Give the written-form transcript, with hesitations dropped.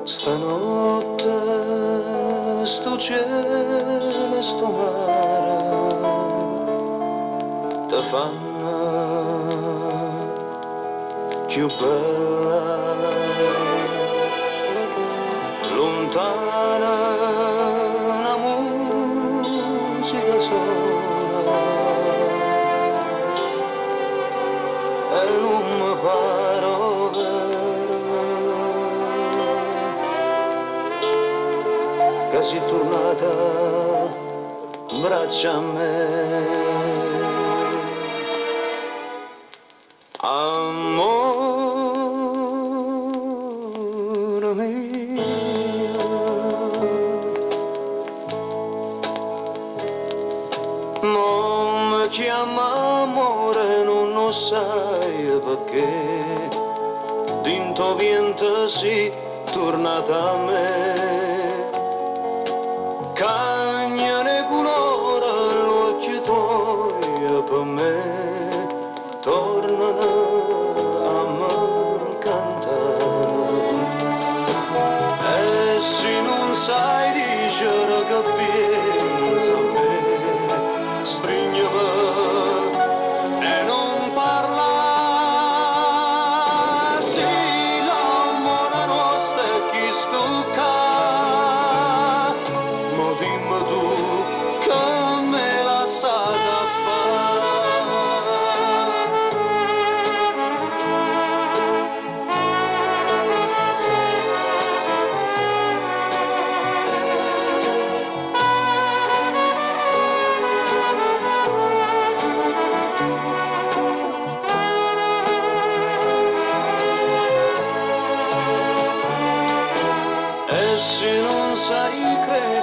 Stanotte stu cielo e stu mare te fanno cchiù bella. Luntana 'na musica sona e nun me pare overo ca si' turnata 'mbraccio a me. Ammore mio. Mo me chiamma ammore nun 'o ssaje pecché dint' 'o viento si' turnata a me. Cagnano 'e culore ll'uocchie tuoje pe' me tornano a me 'ncantà. E si nun sai dicere che pienze a me, strigneme e nun parlà. Si l'ammore nuosto è chistu ccà, mo dimme tu che m'he lassato a fà. E si nun sai credere.